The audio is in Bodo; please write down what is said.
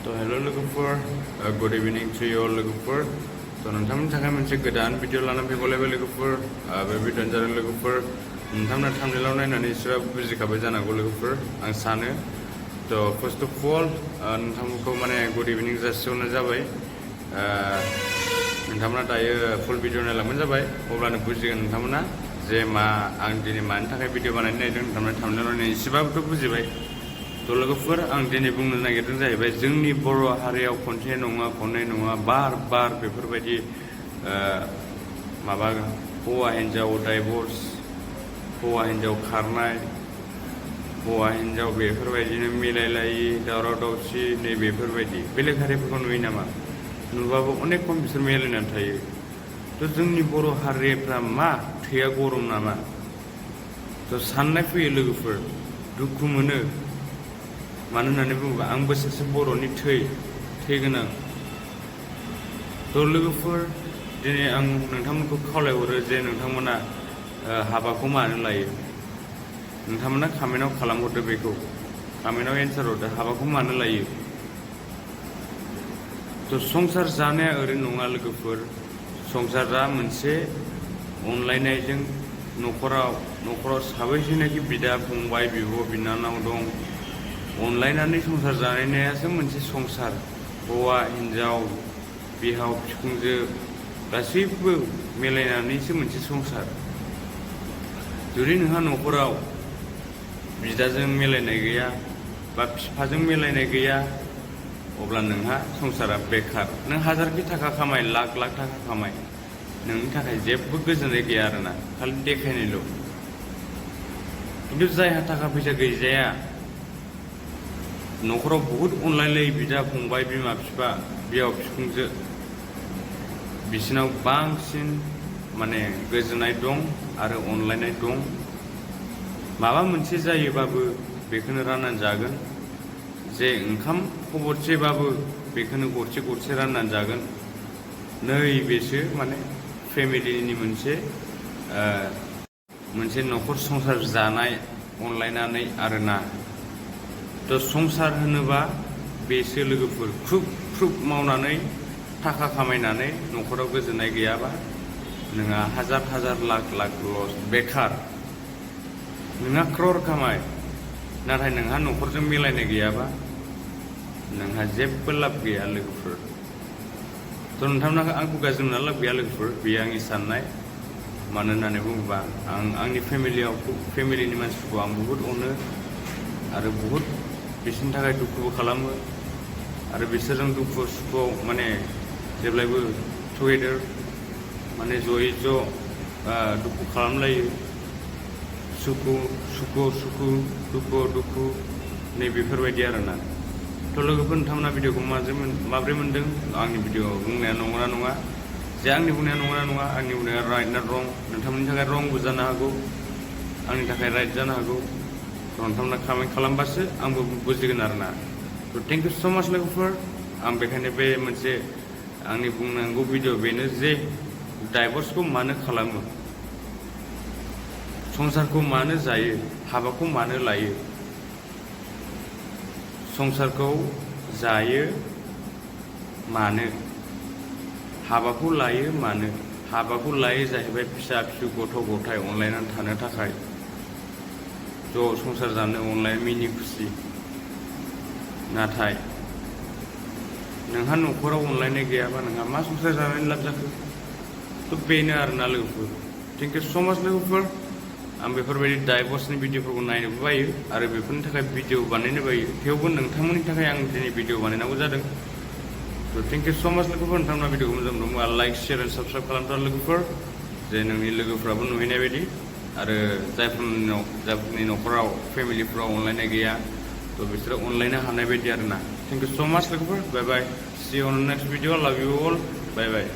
So hello लोगोफोर, good evening to you all लोगोफोर. So नोंथांमोननि थाखाय मोनसे गोदान भिडिअ लानानै फैबावलायबाय लोगोफोर. बे भिडिअ'आनो जादों लोगोफोर, नोंथांमोना थाम्बनेइलाव नायनानै एसेबाबो बुजिखाबाय जानांगौ लोगोफोर, आं सानो. So first of all, नोंथांमोनखौ माने good evening जासिहरनाय जाबाय. नोंथांमोना दायो फुल भिडिअ नायलांबानो जाबाय, अब्लानो बुजिगोन नोंथांमोना जे आं दिनै मानि थाखाय भिडिअ बानायनो नागिरदों. नोंथांमोना थाम्बनेइलाव नायनानै एसेबाबोथ' बुजिबाय. तो लोगोफोर, आं दिनै बुंनो नागिरदों जाहैबाय जोंनि बर' हारियाव खनसे नङा खननै नङा बार बार बेफोरबायदि माबा हौवा हिन्जाव डाइभर्स, हौवा हिन्जाव खारनाय, हौवा हिन्जाव बेफोरबायदिनो मिलायलायि दावराव दावसि नै बेफोरबायदि बेलेग हारिफोरखौ नुयो नामा? नुबाबो अनेक खम बिसोर मिलायनानै थायो. तो जोंनि बर' हारिफ्रा मा थैया गरम नामा? तो साननाय फैयो लोगोफोर, दुखु मोनो. मानो होननानै बुङोबा आंबो सासे बर'नि थै गोनां. तो लोगोफोर, दिनै आं नोंथांमोनखौ खावलायहरो जे नोंथांमोना हाबाखौ मानो लायो? नोंथांमोना कमेन्टआव खालामहरदो, बेखौ कमेन्टआव एन्सार हरदो, हाबाखौ मानो लायो? तो संसार जानाया ओरैनो नङा लोगोफोर. संसारा मोनसे अनलायनायजों न'खराव साबैसेनाखि बिदा फंबाय बिब' बिनानाव दं, अनलायनानै संसार जानायासो मोनसे संसार. हौवा हिन्जाव बिहाव बिखुनजो गासैबो मिलायनानैसो मोनसे संसार. जुदि नोंहा न'खराव बिदाजों मिलायनाय गैया बा बिफाजों मिलायनाय गैया, अब्ला नोंहा संसारा बेखार. नों हाजारखि थाखा खामाय, लाख थाखा खामाय, नोंनि थाखाय जेबो गोजोननाय गैया आरोना, खालि देखायनायल'. खिन्थु जायहा थाखा फैसा गैजाया, न'खराव बहुद अनलायलायो बिदा फंबाय बिमा बिफा बिहाव बिखुनजो, बिसिनाव बांसिन माने गोजोननाय दं आरो अनलायनाय दं. माबा मोनसे जायोबाबो बेखौनो राननानै जागोन. जे ओंखाम खबरसेबाबो बेखौनो गरसे राननानै जागोन. नैबेसो माने फेमिलिनि मोनसे न'खर संसार जानाय अनलायनानै आरोना. तो संसार होनोबा बेसो लोगोफोर, ख्रुब मावनानै थाखा खामायनानै न'खराव गोजोननाय गैयाबा नोंहा हाजार लाख लस, बेखार. नोंहा क्रर खामाय, नाथाय नोंहा न'खरजों मिलायनाय गैयाबा नोंहा जेबो लाब गैया लोगोफोर. तो नोंथांमोना आंखौ गाज्रि मोनना लाब गैया लोगोफोर, बेयो आंनि साननाय. मानो होननानै बुङोबा आं आंनि फेमिलिनि मानसिफोरखौ आं बहुद अनो आरो बहुद बिसोरनि थाखाय दुखुबो खालामो. आरो बिसोरजों दुखु सुखुआव माने जेब्लायबो टुगेदार माने ज'यै दुखु खालामलायो. सुखुआव दुखु नै बेफोरबायदि आरोना. तो लोगोफोर, नोंथांमोना भिडिअखौ माब्रै मोनदों? आंनि भिडिअ बुंनाया नंगौना नङा? जे आंनि बुंनाया नंगौना नङा, आंनि बुंनाया राइट ना रं? नोंथांमोननि थाखाय रंबो जानो हागौ, आंनि थाखाय राइट जानो हागौ. नोंथांमोना कमेन्ट खालामबासो आंबो बुजिगोन आरोना. तो थेंक इउ स' माच लोगोफोर. आं बेखायनो बे मोनसे आंनि बुंनांगौ भिडिअ बेनो जे डाइभर्सखौ मानो खालामो, संसारखौ मानो जायो, हाबाखौ मानो लायो? संसारखौ जायो मानो? हाबाखौ लायो मानो? हाबाखौ लायो जाहैबाय फिसा फिसौ गथ' गथाय अनलायनानै थानो थाखाय, ज' संसार जानो अनलाय मिनि खुसि. नाथाय नोंहा न'खराव अनलायनाय गैयाबा नोंहा मा संसार जानायनि लाब जाखो? तो बेनो आरोना लोगोफोर. थेंक इउ स' माच लोगोफोर. आं बेफोरबायदि डाइभर्सनि भिडिअफोरखौ नायनोबो बायो आरो बेफोरनि थाखाय भिडिअ बानायनो बायो. थेवबो नोंथांमोननि थाखाय आं दिनै भिडिअ बानायनांगौ जादों. तो थेंक इउ स' माच लोगोफोर. नोंथांमोना भिडिअखौ मोजां मोनदोंबा लाइक शेयार एन्ड साबस्क्राइब खालामथार लोगोफोर, जे नोंनि लोगोफ्राबो नुहैनाय बायदि. आरो जायफोरनि न'खराव फेमिलिफ्राव अनलायनाय गैया, तो बिसोरो अनलायनो हानाय बायदि आरोना. थेंक इउ स' माच लोगोफोर. Bye bye. See you on next video. Love you all. Bye bye.